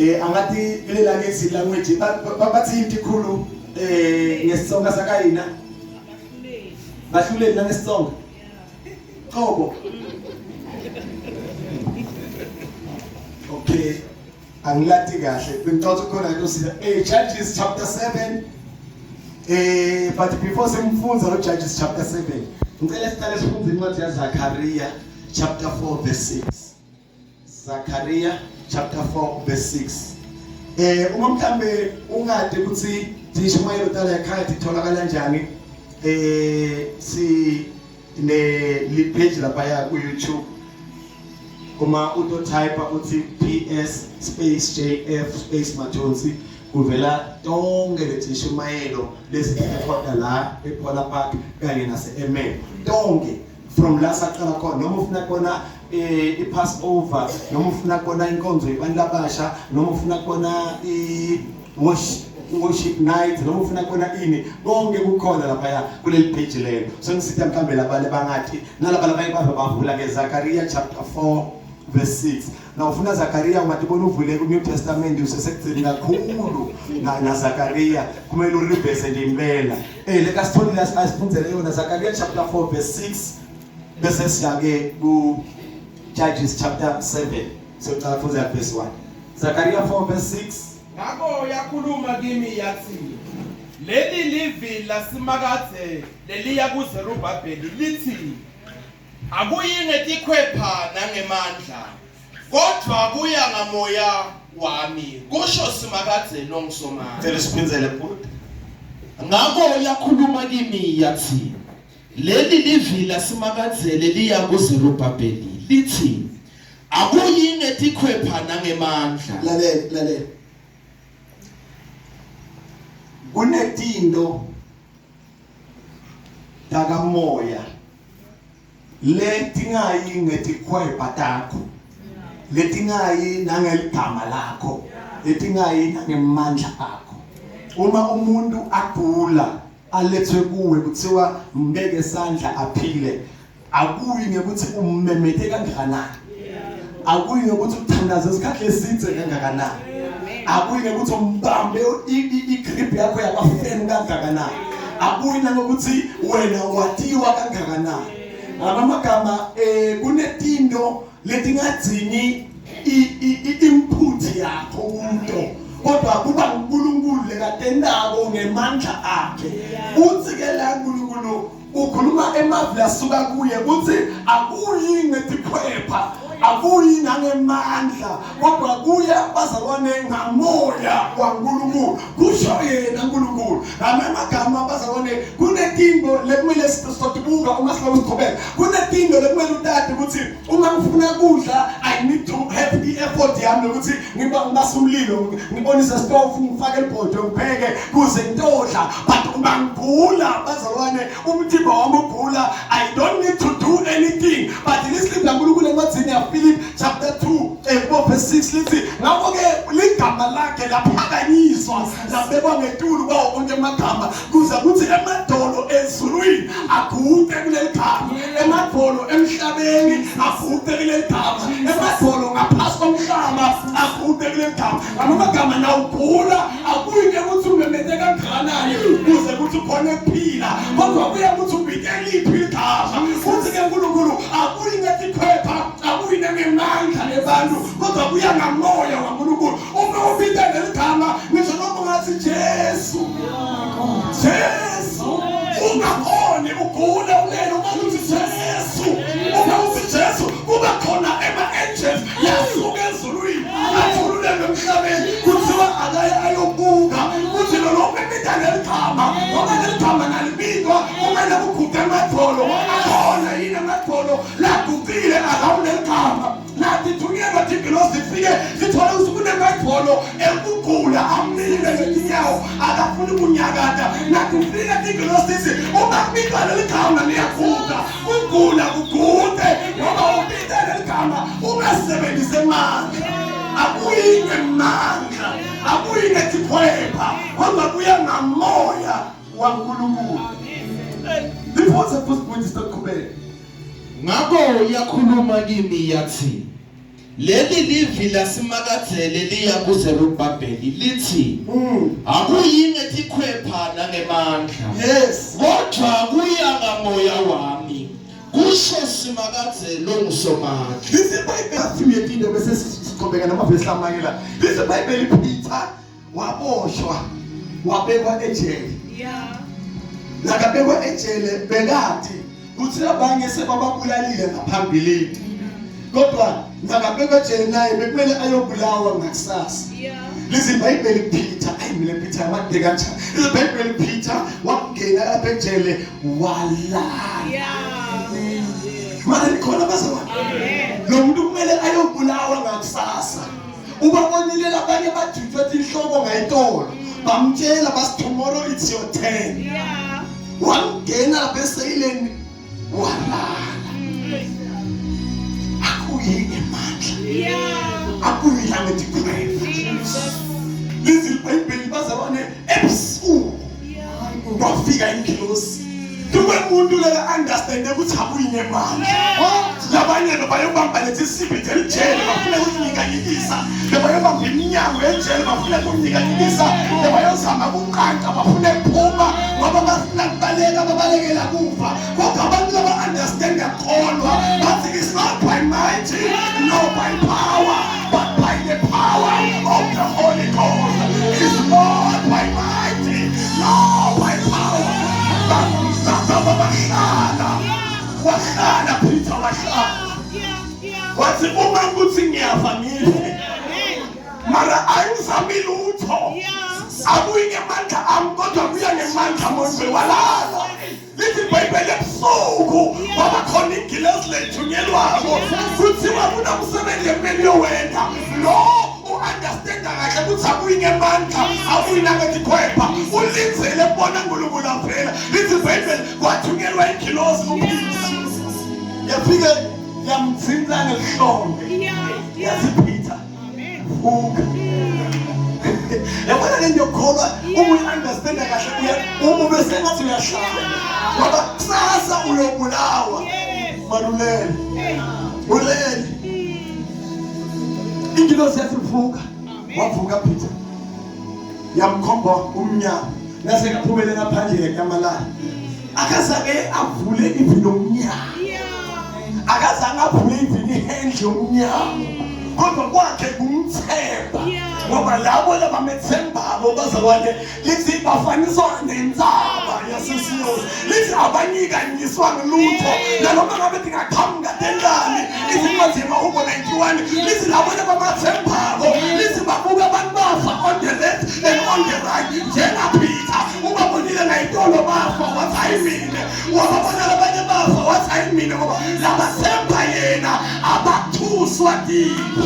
Eh angathi kulela kithi language bathi yini tikhulu eh ngesitsonga sakayina? Bahluleli nangesitsonga. Qobo. Okay. Angilati kahle. Bengicabanga ukuthi khona into sila. Eh Judges chapter 7 eh but before simfunza lo Judges chapter 7 ngicela siqale sifunde incwadi yaZakaria chapter 4 verse 6. Zakaria chapter 4 verse 6. Eh uma mhlambe ungade ukuthi thishumayelo tala ekhaya titholakala kanjani eh si ne li page lapha ya ku YouTube uma uto type uthi PS space JF space Mathonsi kuvela tonke letishumayelo lesikhona la ePola Park kanye nase Emel tonke from la saqala khona noma ufuna kona eh iPassover noma ufuna kona inkonzo yabantu abasha noma ufuna kona i worship night noma ufuna kona ini konke kukhona lapha ya kuleli page lelo sengisitha mhlambe labale bangathi nalaba labanye bave bavula ke Zakaria chapter 4 verse 6 na ufuna Zakaria ungatibona uvule ku New Testament usesekugcini kakhulu na, na Zakaria kumele urivese nje impela eh leka sitholile asifundzele yona Zakaria chapter 4 verse 6 bese siya ke ku Judges chapter 7 sokuqala fundza verse 1 Zakaria 4 verse 6 Ngakho yakhuluma kimi yathi leli livi lasimakadze leliya kuZerubhabheli lithi Akuyi ngetikhwepha nangemandla, kodvwa kuya ngamoya wami, kusho Simakadze longuSomandla. Cela usiphindzele bhuti. Ngako yakhuluma kimi yathi, Leli livi laSimakadze leliya kuZerubhabheli, lithi, Akuyi ngetikhwepha nangemandla. Lalela, lalela. Kunetinto takamoya letingayi ngetikhwebha takho letingayi nangeligama lakho letingayi nangemandla akho uma umuntu agula alethwe kuwe kuthiwa mbeke sandla aphile akuyi ngekuthi ummemete kangakanani akuyi ngekuthi uthandaze isikhathi esidze kangakanani akuyi ngekuthi umbambe i-grip yakho yabafeni kangakanani akuyi nangokuthi wena watiwa kangakanani ngamagama eh kunetinto letingadzingi i-input yakho kuto kodwa kuba uNkulunkulu lekatendako ngemandla akhe uthi ke la uNkulunkulu ukhuluma emavi asuka kuye kuthi akuyi ngetikhwepha akuyi nangemandla kodwa kuya bazalwane ngamoya waNkulunkulu kusho yena uNkulunkulu ngamagama bazalwane kunetinto lekumele sizotibuka uma siloku siqhubeka kunetinto lekumele utati ukuthi uma ngifuna kudla i need to have i-effort yami yokuthi ngiba ngibasa umlilo ngibonise isitofu ngifake ibhodwe ngipheke kuze ngitodla but uma ngigula bazalwane umthimba wami ugula i don't need to do anything but lisilibha nkulunkulu encwadini yaphilip chapter 2 ekubo verse 6 lithi ngakho-ke ligama lakhe laphakanyiswa labekwa ngetulu kwawo onke amagama kuze kuthi emadolo ezulwini aguqe kuleli gama emadolo emhlabeni aguqe kuleli gama emadolo ngaphasi komhlaba aguqe kuleli gama ngamagama nawugula akuyike ukuthi umemete kangakanani kuze kuthi ukhone kuphila kodwa kuya ukuthi ubite liphi igama futhi ke uNkulunkulu akuyi ngetikhwepha akuyi nangemandla ebantu kodwa kuya ngamoya waNkulunkulu Uma ubita leligama ngisho noma ungathi Jesu. Jesu ungakhoni ugule ulele uma uthi Jesu. Uma uthi Jesu kuba khona ema angels yasuka ezulwini athululelwe emhlabeni kuthiwa akaye ayobuka kuthi lo lomemita leligama ngoba leligama nalibikwa kumele kuguqe amadolo akhona yini amadolo laguqile akawuneligama Natithunyelwa tingilosi zifike zithole ukuthi kunemadolo ekugula amile ngetinyawo akafuni kunyakata. Natifika tingilosi zithi uma kubikwa leli gama niyaguga kugula kugude ngoba ubita leli gama ungasebenzisi emandla akuyi ngemandla akuyi ngetikhwepha kodwa kuya ngamoya waNkulunkulu. Liphose futhi futhi siqhubeke. Ngakho yakhuluma kimi yathi, Leli livi laSimakadze leliya kuZerubhabheli lithi akuyi ngetikhwepha nangemandla. Yes. Kodwa kuya ngamoya wami kusho Simakadze longuSomandla. Lise iBhayibheli asimye into bese siqhubeka namavesi amanye la. Lise iBhayibheli Peter waboshwa wabekwa ejele. Yeah. Nakabekwa ejele bekathi kuthi abanye sebababulalile ngaphambilini. Kodwa nakabekwa ejele naye bekumele ayobulawa ngakusasa. Yeah. Lezi iBhayibheli Peter, ayi mina Peter amade kanjani. Lezi iBhayibheli Peter wangena lapha ejele walala. Yeah. Mara likhona bazalwane. Amen. Lo muntu kumele ayobulawa ngakusasa. Ubabonile labanye bajutshwe tinhloko ngayitolo. Bamtshela basi tomorrow it's your turn. Yeah. Wangena lapha eseyileni walala. Akuyi ngemandla. Yeah. Akuyi nangetikhwepha. Jesus. Lezi iBhayibheli bazalwane ebusuku Yeah. kwafika ingilosi. Kube umuntu leka understand ukuthi akuyi ngemandla. Labanye bayobamba lezi simbi zelijele bafuna ukunyikanyikisa. Bayobamba iminyango yejele bafuna ukunyikanyikisa. Bayozama ukunqanqa bafuna ukuphuma ngoba bafuna kubaleka babalekela kufa. Kodwa abantu laba understand yakholwa bathi it's not by might nor by power but by the power of the Holy Ghost. It's not by might nor by power. Bahlala wahlala Peter wahlala Yeah. Yeah. wathi uma kuthi ngiyafa ngife Amen. mara angizami lutho Yeah. akuyi ngemandla ami kodwa kuya ngemandla monbe walala lithi ibhayibheli ebusuku kwaba khona ingilosi lethunyelwako kuthiwa kunomsebenzi ekumele uyowenda lo u-understanda kahle ukuthi akuyi ngemandla akuyi nangetikhwepha ulindzele kubona nkulunkulu avela lithi ibhayibheli kwathunyelwa ingilosi kuPeter yafike yamthinta ngelihlombe Yeah. Yeah. yathi Peter Amen. vuka yabona le nto yokukholwa uma uyi-understanda kahle uma ube sengathi uyahlala ngoba kusasa uyobulawa Yes. malulele Hey. ulele ingilosi yathi vuka wavuka Peter yamkhomba umnyango nasekaphumele ngaphandle nyamalala akazange avule even umnyango Yeah. akazange avule even ihendle yomnyango kodwa kwakhe kumthemba Yeah. ngoba labo labamethembako bazalwane lithi bafaniswa nentsaba yaseSiyoni lithi abanyikanyiswa ngelutho nanoma ngabe tingaqhamuka tendani izincwadi yemahubo 91 lithi labo labamathembako lithi babuka abantu bafa on the left and on the right njengaPeter ubabonile ngayitolo bafa wathi hayi mina wababona labanye bafa wathi hayi mina ngoba labathemba yena abathuswa tintfo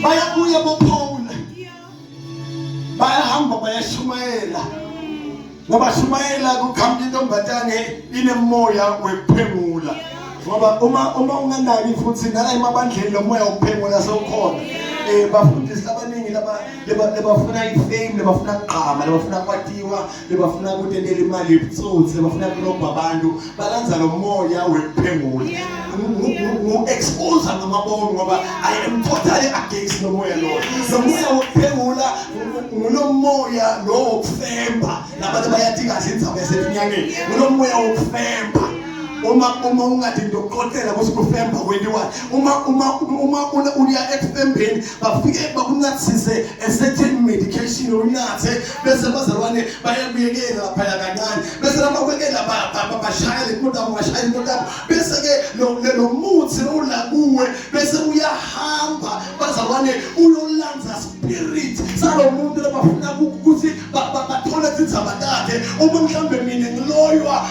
bayabuya boPaul Yeah. bayahamba bayashumayela ngabashumayela kuqhamuka intombazane inemoya wekuphengula ngoba uma uma unganaki futhi nala emabandleni lo moya wokuphengula sewukhona eh bafundisi abaningi laba lebafuna ifame lebafuna kugqama lebafuna kwatiwa lebafuna kutentela imali yebutsotsi lebafuna kurobha abantu balanza lo moya wekuphengula ngu-expose ngamabomu ngoba I am totally against lo moya lo lo moya wokuphengula ngulo moya lo wokufemba labantu bayathi kahle indzaba yasetinyangeni ngulo moya wokufemba uma uma ungathi ndokuxoxela ukuthi kufemba kwentiwani uma uma uma uya ekufembeni bafike bakunathise a certain medication uyinathe bese bazalwane bayakuyekela laphaya kancane bese labakwekela bashaya le nto yabo bashaya into yabo bese ke lo lo muthi ula kuwe bese uyahamba bazalwane uyolanza spirit salo muntu labafuna ukuthi bathole tindzaba takhe uma mhlambe mina ngiloywa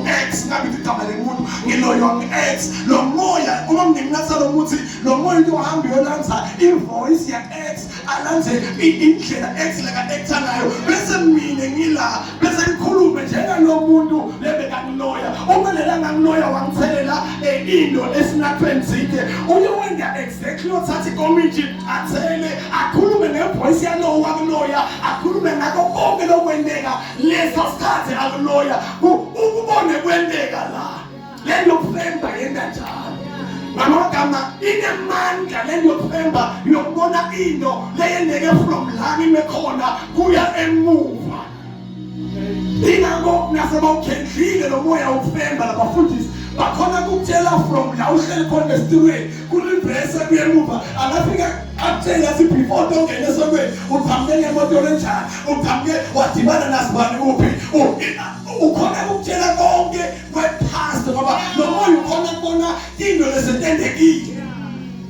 ngu-ex. ngi-ex ngabithi igama lemuntu ngiloywa ngi-ex lo moya uma ngingenatha lo muthi lo moya uyohamba uyolanza i-voice ya-ex alanze indlela ex laka-acta ngayo bese mina ngila bese ngikhulume njengalo muntu lebekangiloya uma lelanga ngiloya wangithelela eh, into esinathweni side uyowenza exactly uyothatha ikomitshi athele akhulume ngevoice yalowo wakuloya akhulume ngakho konke lokwenteka lesa sikhathi akuloya ukubone kwenteka la le yokuphemba yenta njalo ngamagama inemandla le yokuphemba yokubona into leyenteke from la ngime khona kuya emuva ingakho nasebawukhendlile lo moya wokufemba labafundisi bakhona kukutshela from la uhleli khona esitulweni kureverse kuye emuva angafika akutshela athi before tongena esontweni uqhamuke ngemoto lenjani uqhamuke wadibana nasibani kuphi ukhona kukutshela konke kwepast ngoba lo moya ukhona kubona into lesetendekile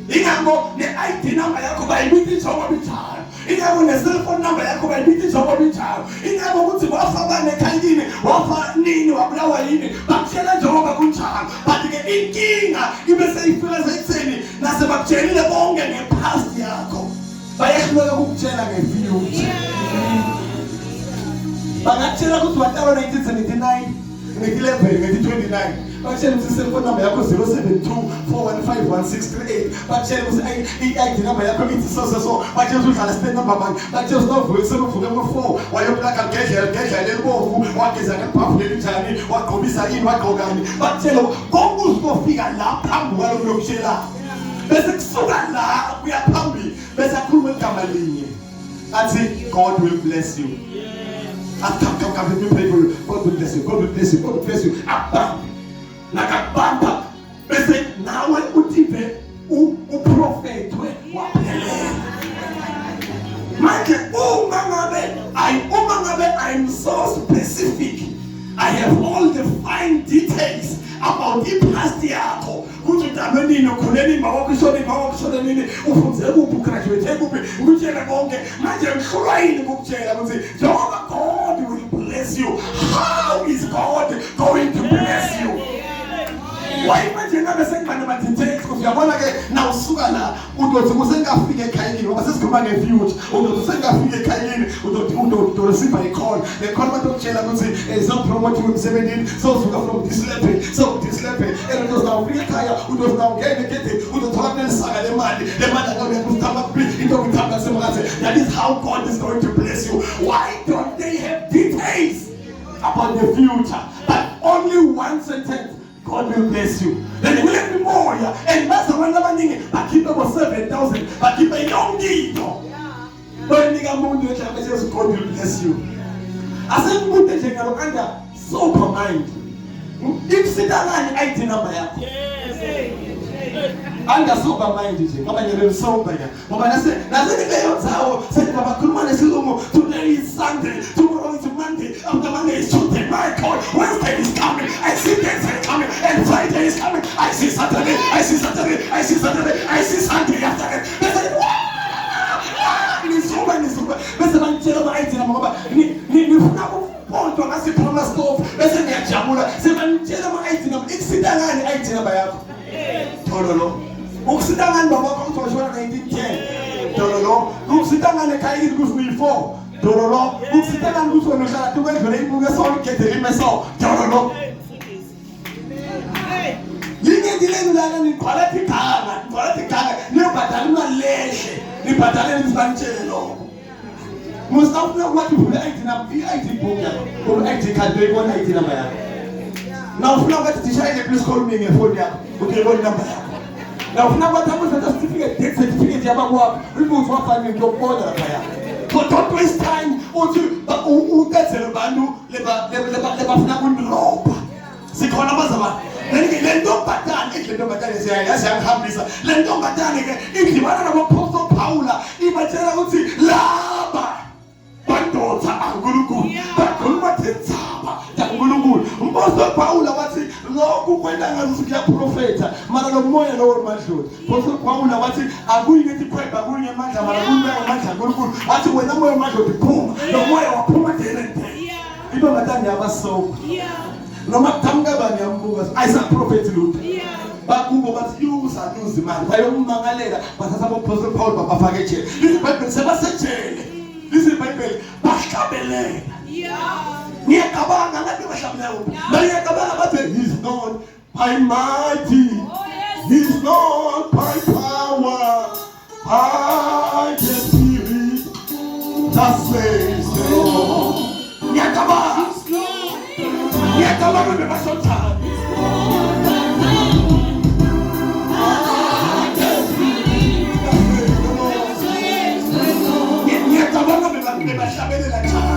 ingakho ne-ID number yakho bayibithi njengoba injalo ingakho ne-cellphone number yakho bayibithi njengoba injalo ingakho ukuthi wafa bani ekhayini wafa nini wabulawa yini bakutshela njengoba kunjalo but-ke inkinga ibe seyifika sekutheni nasebakutshelile bonke nge-past yakho bayehluleka ukukutshela nge-future bangakutshela ukuthi watalwa 1979 ngeti-11 ngeti-29 bakutshele ukuthi i-cellphone number yakho 072 415 1638 bakutshele ukuthi i-id number yakho ithi so so so bakutshele ukuthi udlala stand number bani bakutshele ukuthi nawuvuka ekuseni uvuke ngo-4 wayoplaka ligedlela ligedlela lelibovu wageza ngebhavu lelinjani wagqobisa ini wagqokani bakutshele konke uzokofika la phambi kwalo lokutshela bese kusuka la kuya phambili bese akhuluma igama linye athi God will bless you athi come come come let me pray for you God will bless you God will bless you God will bless you akubambe nakakubamba bese nawe utive uprofethwe waphelela manje uma ngabe I uma ngabe I'm so specific I have all the fine details about i-past yakho kuthi udalwe nini ukhule nini mawakho ishone mawakho ishone nini ufunze kuphi ugraduate kuphi ngikutshela konke manje ngihlulwa yini ukukutshela ukuthi njengoba God will bless you how is God going to bless you why manje ngabe sengibane ma-details because uyabona ke nawusuka la udothi kusengafika ekhayini ngoba sesikhuluma nge-future udothi usengafika ekhayini udothi udoreceive i-call le call batokutshela ukuthi eh, sewupromotiwe emsebenzini sewusuka from this level sewu this level and udothi nawufika ekhaya udothi nawungena egedeni uzothola kunelisaka lemali le mali akuyakuzithamba kuphi into okuthamba semakathi that is how God is going to bless you why don't they have details about the future but only one sentence God will bless you. Then kule mimoya and bazalwane abaningi bakhiphe bo 7000 bakhiphe yonke into. Bayinika umuntu enhlamba Jesu God will bless you. Asengibude nje ngalo under sober mind. Ikusita ngani ID number yakho? Under sober mind nje ngoba ngeke sober ya. Ngoba nase nase kuleyo ndzawo seningabakhuluma nesilungu today is Sunday tomorrow is Monday after Monday is Tuesday my God Wednesday is coming I see Thursday coming and Friday is coming I see Saturday I see Saturday I see Saturday I see Sunday after that bese nisuka nisuka bese bangitshela ama-ID nami ngoba nifuna ukupontwa ngasiphuma stove bese ngiyajabula sebanitshela ama-ID nami ikusita ngani i-ID number yakho Thololo. Ukusita ngani baba wakho ukuthi washona 1910? Thololo. Ukusita ngani ekhaya yini ukuthi uyi-4? Thololo. Ukusita ngani ukuthi wena uhlala tukwendlule ibuke so igede lime so? Thololo. Linye lenu lana nigcwala tiganga, nigcwala tiganga, niyobhadala imali lehle. Nibhadalele ukuthi banitshele lokho. Musafuna ukuthi uvule ID number, i-ID book yakho, or ID card uyibona ID number yakho. Na ufuna ukuthi ndishayele please call me ngefoni yakho, uyibona number yakho. Na ufuna ukuthi amuzatha certificate, death certificate yabakwakho, uyibuze wafani ngiyokubona lapha yakho. So don't waste time uthi uqedzele bantu leba leba lebafuna kunirobha. Sikhona bazalwane. Le ntombazane, le ntombazane siyayazi yangihambisa. Le ntombazane ke idibana nabo-Apostle Paula ibatshela ukuthi laba bandoda aNkulunkulu bakhuluma tindzaba taNkulunkulu. Umpostoli Paula wathi lokhu kwenta ngazuthi kuyaprofetha mara lo moya lowo madlula. Apostle Paula wathi akuyi ngetikhweba akuyi ngemandla mara kuyi ngemandla aNkulunkulu. Wathi wena moya madloti phuma. Lo moya waphuma there and there. Intombazane yabasoka. Yeah. Noma kuqhamuka bani yambuka ayisaprofethi lutho. Bakubo bathi usaluza imali bayommangalela bathatha abo-apostle Paul babafake ejele. Lithi iBhayibheli sebasejele. Lithi iBhayibheli bahlabelela. Ngiyacabanga ngathi bahlabelela kuphi? Ngiyacabanga bathi he's not by mighty. He's not by power. By the spirit that says the Lord. Ngiyacabanga. Ngiyacabanga bebasonthana. Ngiyacabanga bebahlabelela njalo.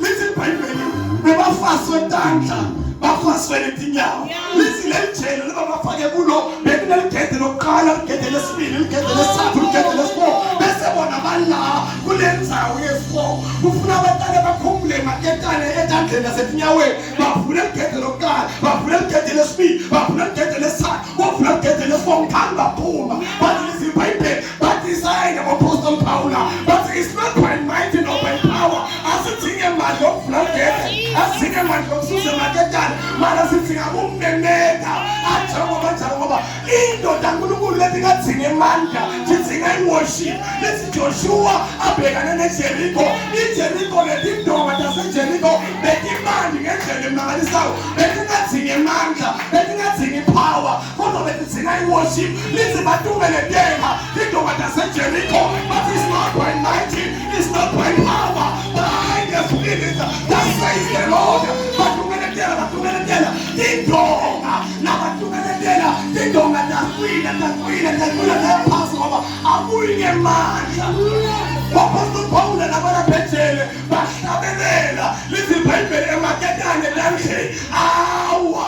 Lithi iBhayibheli bebafaswe tandla bafaswe letinyawo. Lithi leli jele lebabafake kulo bekuneligede lokuqala, ligede lesibili, ligede lesithathu, ligede lesi-4 bese bona bala kule ndzawo yesi-4 kufuna abantwana bakhumbule emaketane etandleni nasetinyaweni bavule ligede lokuqala, bavule ligede lesibili, bavule ligede lesithathu, bavule ligede lesi-4 ngikhani baphuma. Bathi lithi iBhayibheli bathi isayine ngo-Apostle Paula bathi it's not by might nor by power. Asidinge mandla okuvula ligede, asidinge mandla okususa emaketane, mara sidinga kumemeta ajengoba njalo ngoba indoda nkulunkulu letingadzinga emandla sidzinga i-worship. Lithi Joshua abhekane neJeriko, iJeriko letindonga taseJeriko betimandi ngendlela emangalisayo, betingadzinga emandla, betingadzinga ipower, kodwa betidzinga i-worship. Lithi batumeleteka tindonga taseJeriko bathi it's not by might, it's not by power, by the spirit that says the Lord. Batumeletela, batumeletela tindonga, nabatumeletela tindonga tacwila, tacwila, tacwila tayaphasi ngoba akuyi ngemandla. Apostle Paul nabalaphetshele bahlabelela lithi iBhayibheli emaketane etandleni awa.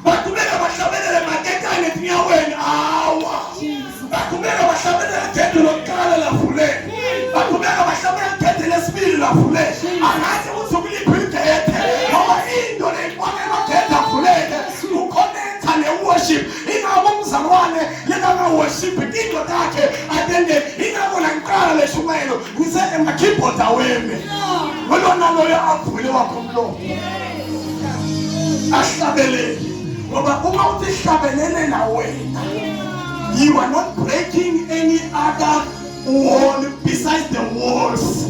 Baqhubeka bahlabelela emaketane etinyaweni awa. Baqhubeka bahlabelela igede lokuqala lavuleka. Baqhubeka bahlabelela igede lesibili lavuleka. Angazi ukuthi ukuliphi igede ngoba into leyibona emagede avuleke uconnecta ne-worship. Ingako umzalwane lekanga-worship into takhe atende ingako langiqala leshumayelo ngise ema-keyboard aweme ngolona loyo avule wakho umlomo ahlabelele ngoba uma uthi hlabelelela wena you are not breaking any other wall besides the walls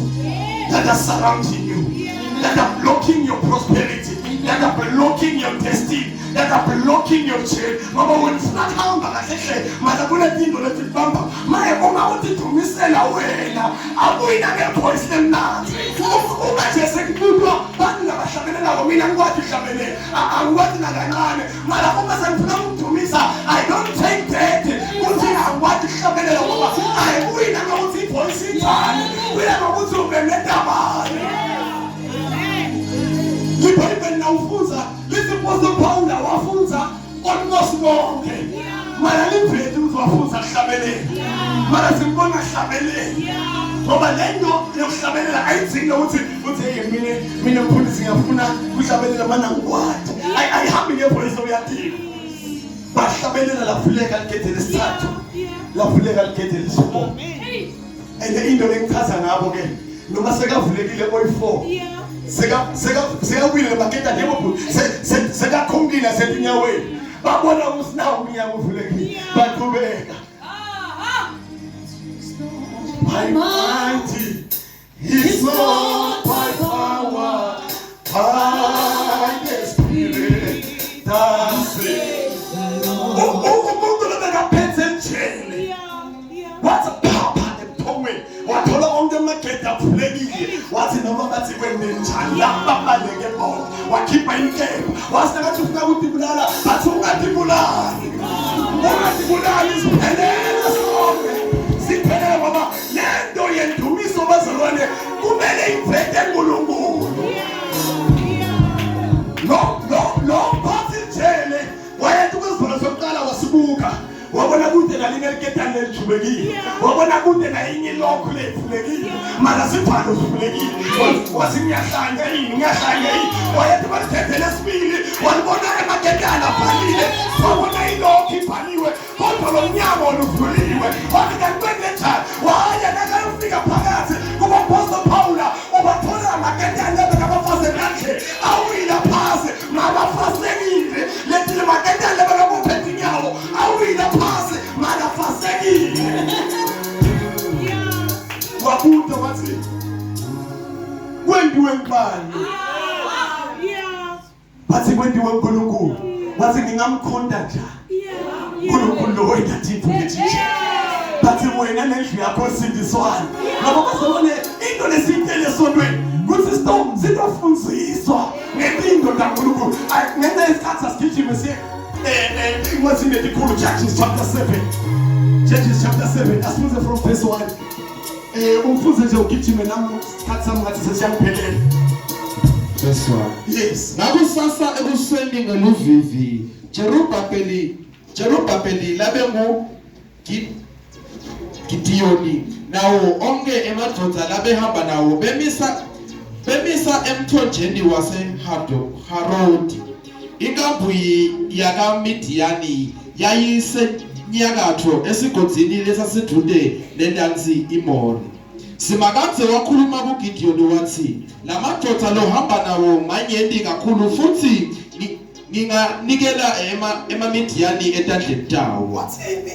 that are surrounding you, that are blocking your prosperity, that are blocking your destiny, that are blocking your chain. Ngoba wena ufuna kuhamba kahle hle mara kunetinto letikubamba maye uma uthi dumisela wena abuyi nangevoice lemnandzi. Uma nje sekubutwa bantu labahlabelelako mina ngikwati kuhlabelela angikwati nakancane mara uma sengifuna ukudumisa I don't take that kuthi angikwati kuhlabelela ngoba ayibuyi nangokuthi ivoice injani kuya ngokuthi ubenetabani. IBhayibheli nawufunza lithi Apostle Paul wafunza almost bonke mara liveti ukuthi wafunza kuhlabelela mara simbona hlabelela ngoba le nto yokuhlabelela ayidzingi ukuthi uthi hey mina mina mfundisi ngiyafuna kuhlabelela mana ngikwati ayihambi ngevoice uyadinga. Bahlabelela lavuleka ligede lesithathu, lavuleka ligede lesi-4 and into lengichaza ngabo ke noma sekavulekile oyi-4 sekawile lemaketane yebo sekakhumkile asetinyaweni babona ukuthi nawo umnyango uvulekile baqhubeka. By mighty, it's not by power, by the spirit that says. Umuntu lobekaphethe ejele wathi phapha ebuthongweni wathola onke amagede avulekile wathi noma bathi kwende njani lababaleke bona wakhipha inkemba wathi nakathi ufuna ukutibulala bathi ungatibulali ungatibulali siphelele sonke siphelele ngoba lento yendumiso bazalwane kumele ivete uNkulunkulu. Lo lo lo mphathi jele wayethi kwizolo sokuqala wasibuka wabona kude nalinye liketane lelijubekile wabona kude nayinye ilokhu levulekile mara sivalo sivulekile wathi ngiyahlanya yini ngiyahlanya yini wayethi baligede lesibili walibona emaketane abhalile wabona ilokhu ibhaliwe kodwa lo mnyango oluvuliwe wathi kanti kwenzenjani waya nakayofika phakathi kuba-Apostle Paula ubathola amaketane abekabafazi emandleni. Kwentiwe ngubani? Bathi kwentiwe uNkulunkulu. Wathi ngingamkhonta njani? uNkulunkulu lo wena tintfo letinje. Bathi wena nendlu yakho sindiswana. Ngoba bazalwane into lesiyitele esontweni kuthi sitofundziswa ngetinto taNkulunkulu. Ngenxa yesikhathi asigijime siye incwadzini letikhulu Judges chapter 7. Judges chapter 7 asifunze from verse 1. Umfunze nje ugijime nami isikhathi sami ngathi sesiyangiphelela. Verse 1. Yes. Ngakusasa ekuseni ngeluvivi Jerubhabheli labengu Gidiyoni nawo onke emadvodza labehamba nawo bemisa emthonjeni waseHarodi. Inkambu yakaMidiyani yayisenyakatho esigodzini lesasidvute nentansi iMore. Simakadze wakhuluma kuGidiyoni watsi, lamadvodza lohamba nawo manyenti kakhulu futsi nginganikela emaMidiyani etandleni tawo. Wathini?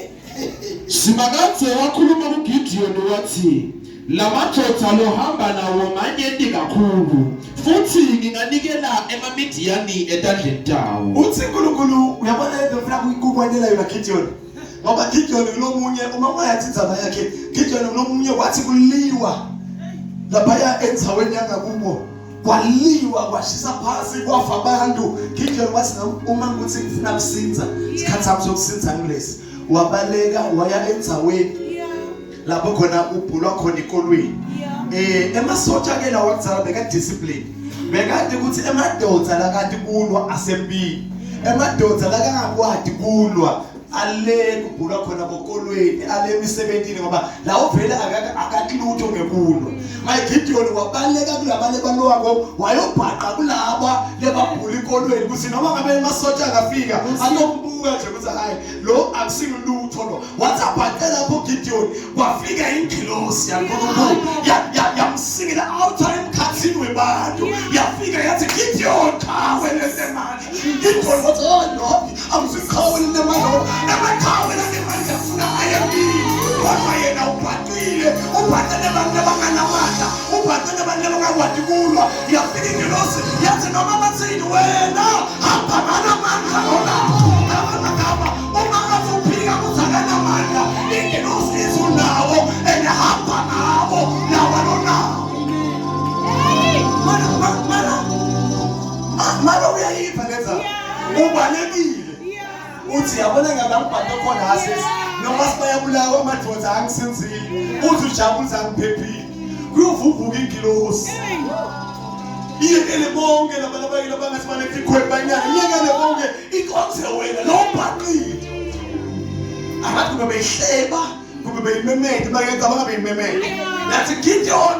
Simakadze wakhuluma kuGidiyoni watsi, lamadvodza lohamba nawo manyenti kakhulu futsi nginganikela emaMidiyani etandleni tawo. Uthi uNkulunkulu uyabona lento ufuna kukwentela yona Gideon. Ngoba Gideon kulomunye uma ungayathi indzaba yakhe Gideon kulomunye wathi kuliwa laphaya endzaweni yangakubo kwaliwa kwashisa phasi kwafa abantu. Gideon wathi uma ngikuthi ngifuna kusinza isikhathi sami sokusinza ngilesi. Wabaleka waya endzaweni lapho khona ubhulwa khona ikolweni. Emasotsha ke lawa kudzala beka discipline. Bekade ukuthi emadoda lakati kulwa asempini. Emadoda lakangakwati kulwa ale kubhulwa khona bokolweni ale emisebentini ngoba lawo vele akaklutho ngekulwa. MaGideon wabaleka kulabanye balwako wayobhaqa kulaba lebabhula ikolweni ukuthi noma ngabe emasotsha angafika anombuka nje ukuthi hayi lo akusilutho lo. Wathi abhaqe lapho Gideon kwafika ingilosi yaNkulunkulu yamsingela out emkhathini webantu yafika yathi Gideon qhawe lenemandla. Gideon wathi oh no akusiqhawe lenemandla emaqhawe lenemandla afuna aye kimi. Kodwa yena ubhaqile ubhaqe nebantu abanganamandla ubhaqe nebantu abangakwati kulwa. Yafika ingilosi yathi noma bathini wena hamba nganamandla lona. Ngamagama uma ngathi uphika ukuthi akanamandla ingilosi ithi unawo and hamba ngabo lawa lonawo. Mana uyayiva lenza ubalekile uthi yabona ngala ngibhaqe khona asesi noma sibayabulawa amadoda angisinzile uthi ujabulisa angiphephile kuyovuvuka ingilosi iyekele bonke laba labanye labangathi banetikhweli banyana iyekele bonke ikonze wena lo bhaqile angathi kube beyihleba kube beyimemede bakecabanga beyimemede yathi Gideon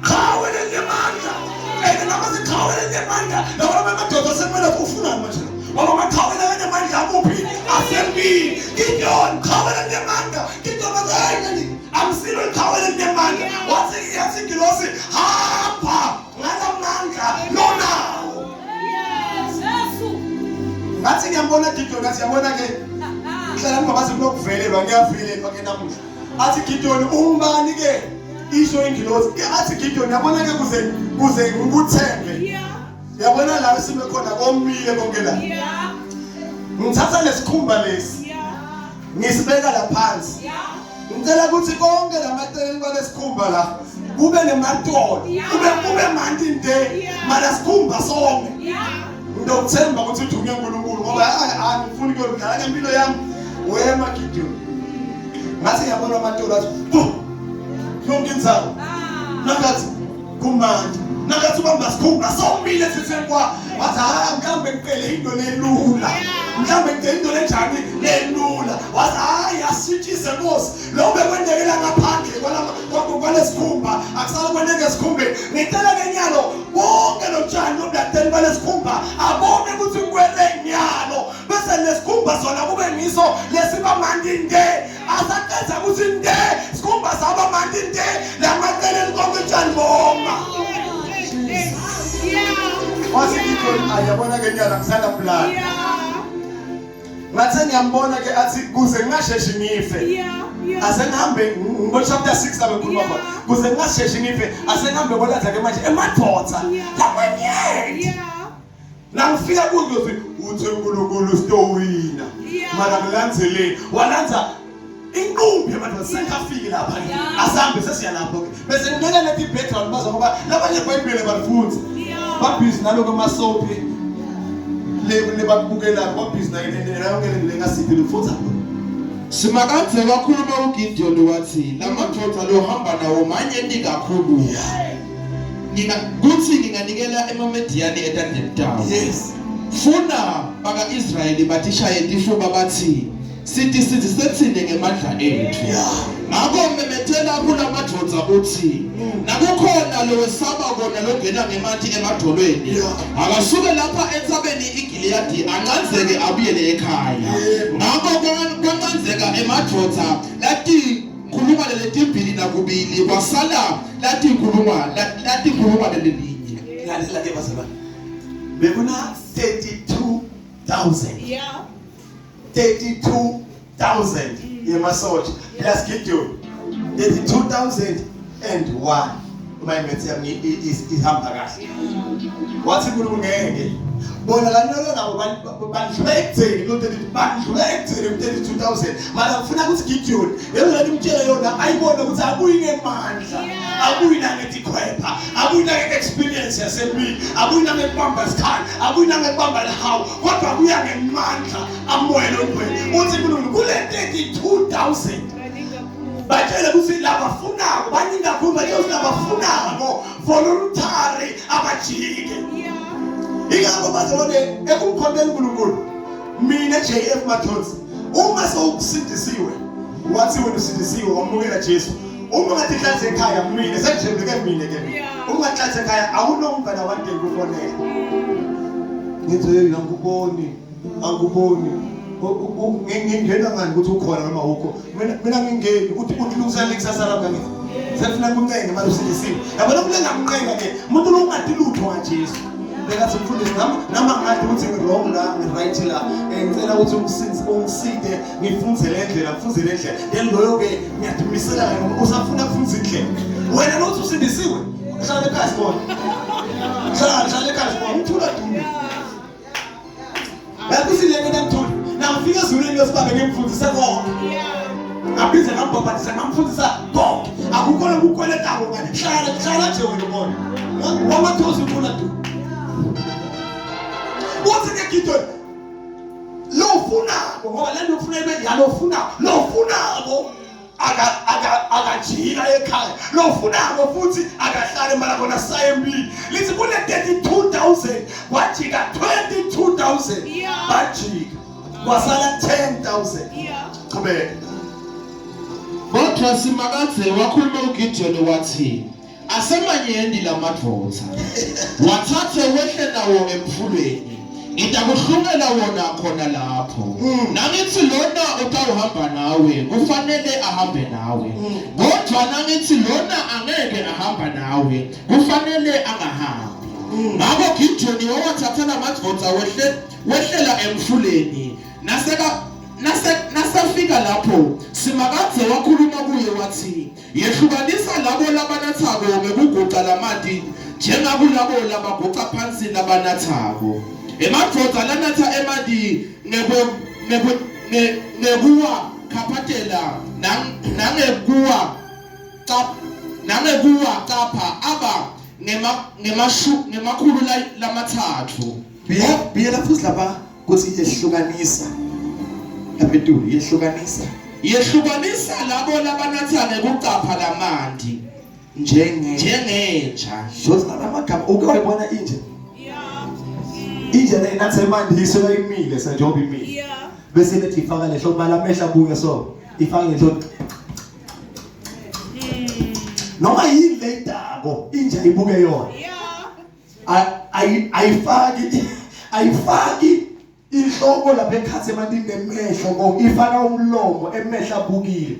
qhawe lenemandla and noma siqhawe lenemandla laba bamadoda sekumele ufunani manje ngoba amaqhawe lanemandla akuphi asempini Gideon qhawe lenemandla Gideon wathi hayi nani amsilo iqhawe lenemandla wathi yathi ingilosi hamba ngalamandla lonawo. Ngathi ngiyambona Gideon athi yabona ke ngihlala ngingabazi kunokuvelelwa ngiyavelelwa ke namuhla. Athi Gideon ungubani ke isho ingilosi athi Gideon yabona ke kuze ngikuthembe. Yabona la sime khona komile konke la. Ngithatha lesikhumba lesi. Ngisibeka la phansi. Ngicela ukuthi konke lamaceleni kwalesikhumba la kube nematolo, kube manti nde, mara sikhumba sonke. Ngizokuthemba ukuthi udume uNkulunkulu ngoba angifuni kuyodlala ngempilo yami. Wema Gideon. Ngathi ngiyabona amatolo athi bu yonke indzawo. Nakathi kumanje. Nakathi ubamba sikhumba somile sithe kwa. Wathi hayi mhlambe ngicele into lelula. Mhlambe ngicele into lenjani lelula. Wathi hayi asitshise Nkosi. Lo bekwendekela ngaphandle kwalesikhumba akusala kwendeke esikhumbeni. Ngicela ke nyalo bonke lo tshani loblateni balesikhumba abone ukuthi kwele nyalo bese lesikhumba sona kube ngiso lesiba manti nde asaqeda ukuthi nde sikhumba saba manti nde lamaceleni konke tshani boma. Wathi Gideon ayabona ke nyalo ngisala plan. Ngathe ngiyambona ke athi kuze ngingasheshi ngife. Asengihambe ngo chapter 6 la bekhuluma khona. Kuze ngingasheshi ngife asengihambe koladla ke manje emadvodza lamanyenti. Nangifika kuzo uthi uNkulunkulu sitowina. Mara ngilandzeleni. Walandza inqumbi yamadoda sengafiki lapha ke. Asambe sesiya lapho ke. Bese ngibeka leti background baza ngoba labanye iBhayibheli balifundzi. Babhizi naloko emasopi le lebakubukela babhizi nayo yonke le ngasiphi lifundza. Simakadze wakhuluma kuGideyoni wathi, Lamadvodza lohamba nawo manyenti kakhulu. Nginga kutsi nginganikela emaMediyani etandleni tawo. Yes. Funa baka-Israyeli batishaye tifuba batsi, Sitisindzise tsine ngemandla etfu. Ngako memetela kulamadvodza utsi, Nakukhona lowesaba kona longena ngemanti emadvolweni, akasuke lapha entsabeni iGileyadi ancandzeke abuyele ekhaya. Ngako kwancandzeka emadvodza latinkhulungwane letimbili nakubili, kwasala latinkhulungwane lelinye. Lalela ke bazalwane. Bekuna 32,000. 32,000 yemasotsha plus Gideon 32,001 uma imethi yami ihamba kahle wathi uNkulunkulu ngeke bona lanolo nabo bandlula ekutheni kulo 32 bandlula ekutheni ku 32000 mara ngifuna ukuthi Gideon lelo lento imtshele yona ayibone ukuthi akuyi ngemandla akuyi nangetikhwepha akuyi nange-experience yasempini akuyi nangekubamba isikhali akuyi nangekubamba lihawu kodwa kuya ngemandla amoya longcwele uthi uNkulunkulu kule 32000 batshele ukuthi labafunako baningi kakhulu batshele ukuthi labafunako voluntary abajike ingakho bazalwane ekumkhonteni uNkulunkulu mina JF Mathonsi uma sewusindisiwe wathi wena usindisiwe wamukela Jesu uma ungathi hlanze ekhaya mina sengijabuleke mina ke mina uma ungathi hlanze ekhaya awunomngane wandeni kufonela ngithi hey angikuboni angikuboni ngingena ngani ukuthi ukhona noma ukho mina mina ngingeni ukuthi uthi lungiselela ikusasa lakho ngithi sefuna kuncenge manje usindisiwe yabona kule ngamncenga ke umuntu lo ungathi lutho ngaJesu bekathi mfundisi nami nami angathi ukuthi ngi-wrong la ngi-right la eh, ngicela ukuthi ungiside ngifunze le ndlela ngifunze le ndlela then loyo ke ngiyadimisela ke ngoba usafuna kufunza indlela wena lothi usindisiwe hlala ekhaya sibona hlala hlala ekhaya sibona uthula dume yakuthi le nto ngithula nangifika ezulwini losibabe ngimfundise konke ngabiza ngambhabhadisa ngamfundisa konke akukho lokukweletako ngane hlala hlala nje wena ubona wamathozi uthula dume uthi ke Gideon lofunako ngoba le nto ufuna ibe yalofunako lofunako aka aka akajika ekhaya lofunako futhi akahlale mara kona saye empini lithi kune 32000 kwajika 22000 bajika kwasala 10000 qhubeka Kodwa Simakadze wakhuluma kuGideyoni wathi, Asemanyenti lamadvodza. Wathathe wehle nawo emfuleni. Ngitakuhlungela wona khona lapho. Nangithi lona utawuhamba nawe, kufanele ahambe nawe. Kodwa nangithi lona angeke ahamba nawe, kufanele angahambi. Ngakho Gideyoni wawathatha lamadvodza wehle wehlela emfuleni. Naseka nase nasafika lapho Simakadze wakhuluma kuye wathi Yehlukanisa labo labanathako ngekuguca lamanti njengakulabo labaguca phansi labanathako. Emadvodza lanatha emanti ngekuwa khaphatela nangekuwa nangekuwa capha aba ngemakhulu lamathathu. Biyela futhi lapha kuthi yehlukanisa lapha etulu yehlukanisa yehlukanisa labo labanatha ngekucapha lamanti njenge njengenja shothi ngamagama uke wayibona inja inja le inatha emanti isuka imile senjengoba imile bese lethi ifaka lehlo mala amehla abuye so ifaka lehlo noma yini le idako inja ibuke yona ayifaki ayifaki inhloko lapha ekhathe emantini nemehlo ko ifaka umlomo emehlo abukile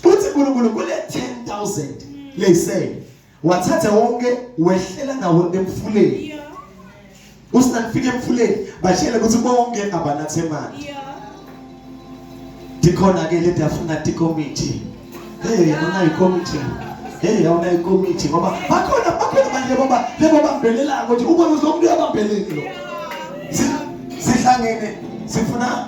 uthi uNkulunkulu kule 10000 leyisele wathatha wonke wehlela nawo emfuleni. Usina nifike emfuleni batshele ukuthi bonke abanathe manzi. Tikhona ke leti afuna tikomiti. Hey, awunayo ikomiti. Hey, awunayo ikomiti ngoba bakhona bakhona manje baba lebo bambelelako nje ubona ukuthi umuntu uyabambeleli lo. Sihlangene sifuna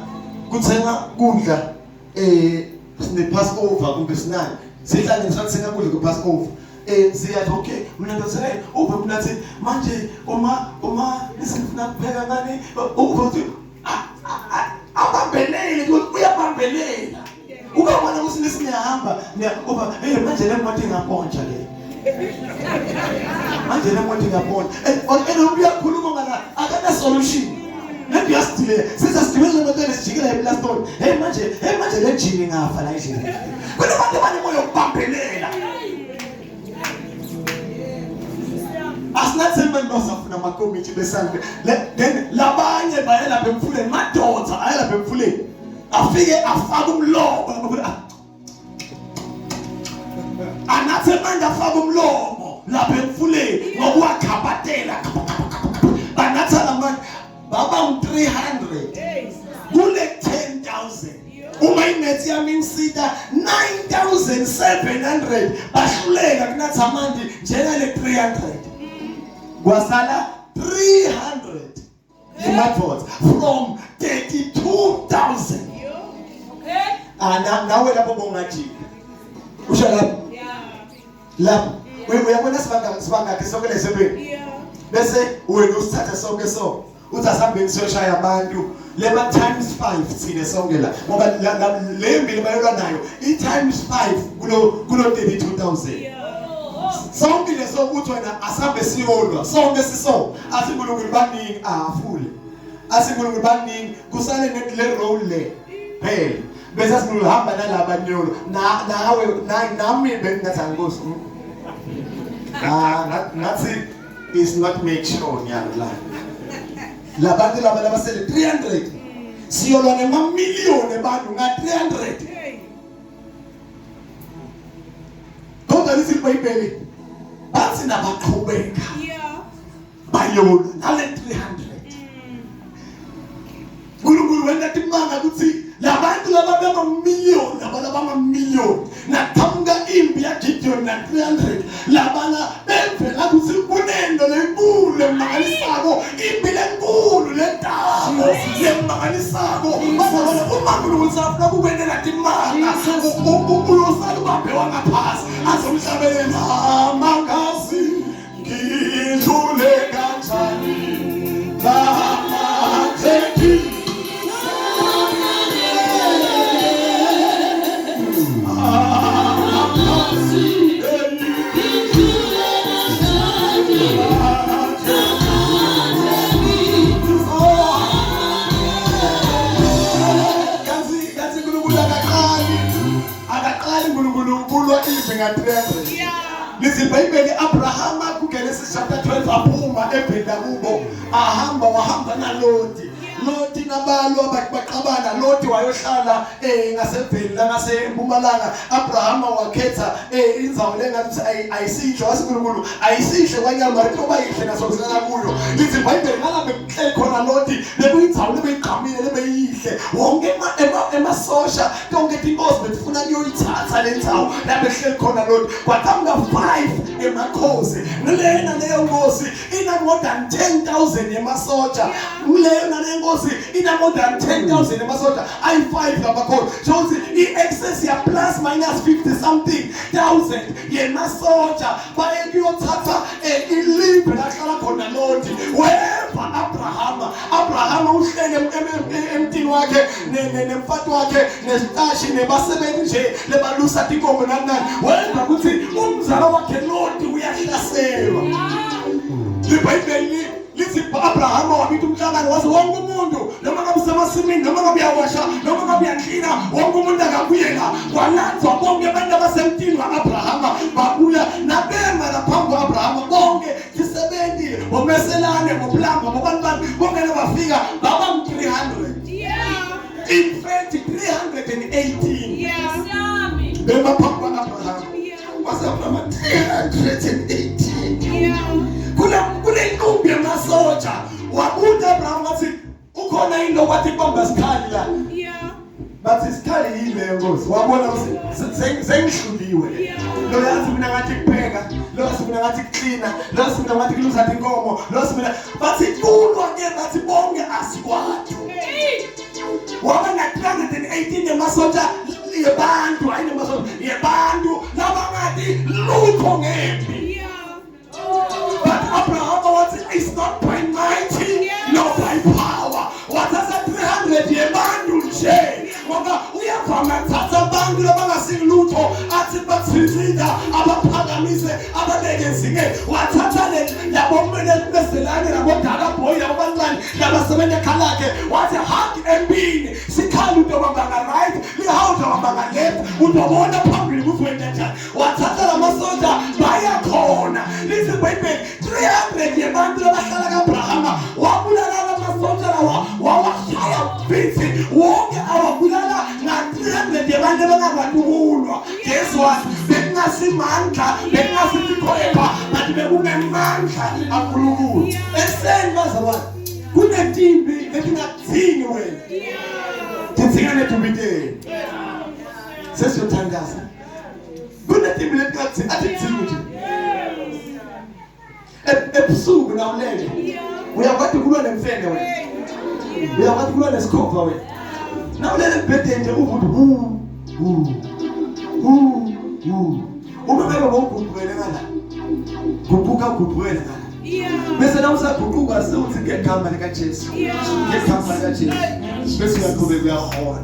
kuthenga kudla eh sine Passover kumbe sinani. Sihlangene sifuna kuthenga kudla ku Passover. Eh siyathi okay mina ndosele ube mina athi manje uma uma nisifuna kupheka ngani ube uthi abambelele ukuthi uyabambelela ukabona ukuthi nisiyahamba uba hey manje le moto ingapontsha le manje le moto ingapontsha and uyakhuluma ngala akana solution lento uyasidile size sigibele le moto lesijikela eplastoni hey manje hey manje le jini ngafa la endlini kunabantu abanemoya yokubambelela Asinathemba nosafuna amakomiti besange then labanye baye lapha emfuleni madoda aye lapha emfuleni afike afake umlomo lapha ah. anathe manje afake umlomo lapha emfuleni ngokuwakhabatela banatha lamanje baba ngu-300 kule 10000 uma inethi yami ingisita 9700 bahluleka kunatha amanti njengale 300 kwasala 300 emadoda from 32000 Okay. ah nawe lapho bongajika usho lapho lapho uyabona sibanga sibangakhi sonke lesebeni bese wena usithatha sonke so uthi asihambeni siyoshaya abantu leba times 5 thina sonke la ngoba le mbili bayolwa nayo i times 5 kulo kulo 32000 sonke leso ukuthi wena asambe siyolwa sonke siso athi uNkulunkulu baningi afule athi uNkulunkulu baningi kusale le role le phela bese sinuhamba nalaba nyolo na nawe nami bengingathi ankosi ah ngathi is not make sure nyalo la labantu laba labasele 300 siyolwa nemamiliyoni abantu nga 300 kodwa lithi iBhayibheli bathi nabaqhubeka bayolwa nale 300 uNkulunkulu wenta timanga ukuthi labantu laba bemamiliyoni laba labamamiliyoni naqhamuka impi yaGideon na 300 labana bevela ukuthi kunento lenkulu emangalisako impi lenkulu letako lemangalisako bazalwane uma uNkulunkulu safuna kukwentela timanga uyosala ubambe wangaphasi azomhlabelela amangazi Ngidlule kanjani lamatheki Kanti uNkulunkulu akaqali akaqali uNkulunkulu ukulwa izwe nga-300 Lithi iBhayibheli Abrahama kuGenesis chapter 12 aphuma ebhenda kubo ahamba wahamba naLoti Loti nabalwa baqabana Loti wayohlala eh ngasebheni la ngasempumalanga Abrahama wakhetha eh indzawo lengathi ayisisho wathi uNkulunkulu ayisisho kwanyama ritoba yihle nasokuhlala kuyo lithi iBhayibheli ngalabe kuhleli khona Loti bekuyindzawo lebeyigqamile lebeyihle wonke emasosha tonke tinkosi betifuna kuyoyithatha le ndzawo lapho ehleli khona lona kwaqhamuka 5 emakhosi ngilena leyo nkosi ina more than 10000 yemasoja kuleyo naleyo nkosi ina more than 10000 yemasoja ayi-5 lamakhosi sho ukuthi i-excess ya plus minus 50 something thousand yemasoja baye kuyothatha eh, ilive lahlala khona loti weva Abrahama Abrahama uhlele emtini wakhe nemfati wakhe nesitashi nebasebenzi nje lebalusa tinkomo nani nani weva ukuthi umzala wakhe Loti uyahlaselwa libhayibheli lithi Abrahama wabita umhlangano wathi wonke umuntu noma ngabe usemasimini noma ngabe uyawasha noma ngabe uyaklina wonke umuntu akabuye la kwalandzwa bonke abantu abasemtini wa-Abrahama babuya nabema laphambi kwa-Abrahama bonke tisebenzi bomeselane boplamba bobantu bani bonke nabafika baba ngu-300 in fact 318 Yeah. bema phambi kwa-Abrahama wase Abrahama 318 kule kule nkumbi yamasoja Wabuta Abraham wathi ukhona yini lokwathi kubamba isikhali la? Yeah. Bathi isikhali yini leyo Nkosi? Wabona ukuthi sengihluliwe. Lo yathi mina ngathi kupheka, lo yathi mina ngathi kuklina, lo yathi mina ngathi kuluza inkomo, lo yathi mina bathi kulwa ke bathi bonke asikwathu. Waba na 318 emasotsha yebantu, hayi nemasotsha yebantu labangathi lutho ngempi. But Abraham wathi it's not by mighty nor by power. Wathatha 300 yebantu nje ngoba uyavama kuthatha abantu labangasilutho athi bathintitha abaphakamise ababeke ezingeni wathatha le labo kumele beselane labo dala boy labo bancane labasebenza ekhalakhe wathi hug empini sikhali utobamba nga right lihawu utobamba nga left utobona phambili ukuthi wenza njani wathatha lamasoja baya khona lithi ibhayibheli 300 yebantu labahlala ka-abrahama wabulala lamasoja lawa wawashaya bithi wonke awabulala nga-300 yebantu abangakwati ukulwa guess what bekungasimandla bekungasisikhwepha but bekungemandla ankulunkulu ekuseni bazalwane kunetimbi letingadzingi wena tidzinga netumbiteni sesiyothandaza kunetimu letingathi athi kuthini nje ebusuku nawulele uyakwati kulwa nemfene wena uyakwati kulwa nesikhova wena nawulele embhedeni nje uva ukuthi hu hu hu hu uma ngabe bowuguqukele ngala guquka uguqukele ngala bese na usaguquka sewuthi ngegama likaJesu ngegama likaJesu bese uyaqhubeka uyahona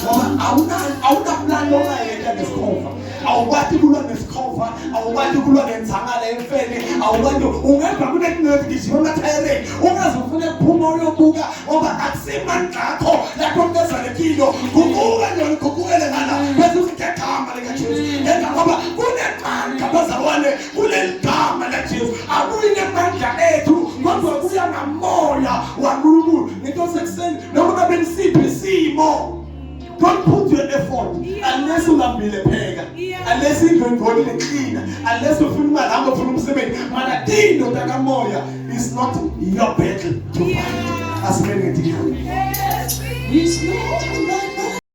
ngoba awuna awunaplani ongayenta ngesikhova awukwati kulwa nesikhova awukwati kulwa nenzangala emfene awukwati ungeva kunetineti gijima emathayereni ungaze ufune kuphuma uyobuka ngoba akusimandla akho lapho kunezalekilo guquka nje uguqukele ngala bese uthi ngegama likaJesu ngegama ngoba kunemandla bazalwane kuleli gama laJesu akuyi ngemandla ethu kodwa kuya ngamoya waNkulunkulu ngento sekuseni noma ngabe nisiphi isimo Don't put your effort unless ulambile pheka unless indlu ingcolile clean unless ufuna imali hamba ufuna umsebenzi mana tinto takamoya is not your battle to fight asimele ngetinyawo It's not